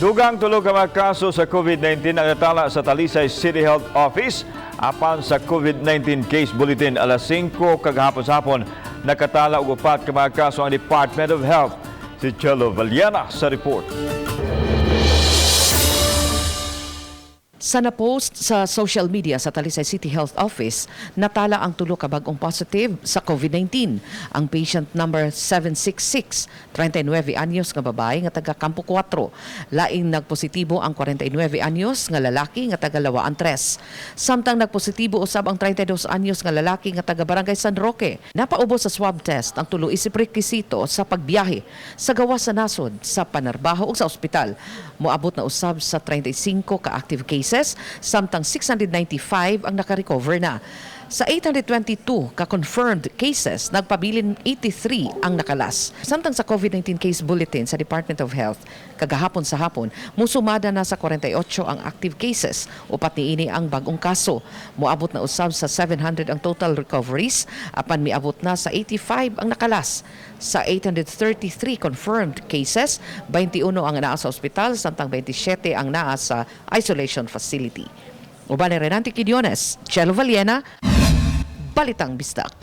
Dugang 3 ka mga kaso sa COVID-19 ang natala sa Talisay City Health Office apan sa COVID-19 case bulletin alas 5 kagahapon sa hapon, nakatala og 4 ka mga kaso ang Department of Health. Si Chelo Valiana sa report. Sa na-post sa social media sa Talisay City Health Office, natala ang 3 ka bag-ong positive sa COVID-19. Ang patient number 766, 39 anyos nga babae nga taga Campo 4. Laing nagpositibo ang 49 anyos nga lalaki nga taga Lawaan 3. Samtang nagpositibo usab ang 32 anyos nga lalaki nga taga Barangay San Roque. Napaubos sa swab test ang 3 isip rekisito sa pagbiyahe sa gawas sa nasod, sa panarbaho ug sa ospital. Moabot na usab sa 35 ka active cases, samtang 695 ang naka-recover na. Sa 822 ka confirmed cases, nagpabilin 83 ang nakalas. Samtang sa COVID-19 case bulletin sa Department of Health kagahapon sa hapon, musumada na sa 48 ang active cases, 4 niini ang bagong kaso. Moabot na usab sa 700 ang total recoveries, apan miabot na sa 85 ang nakalas. Sa 833 confirmed cases, 21 ang naa sa ospital, samtang 27 ang naa sa isolation facility. Uban ni Renante Quinones, Chelo Valiena, Balitang Bisdak.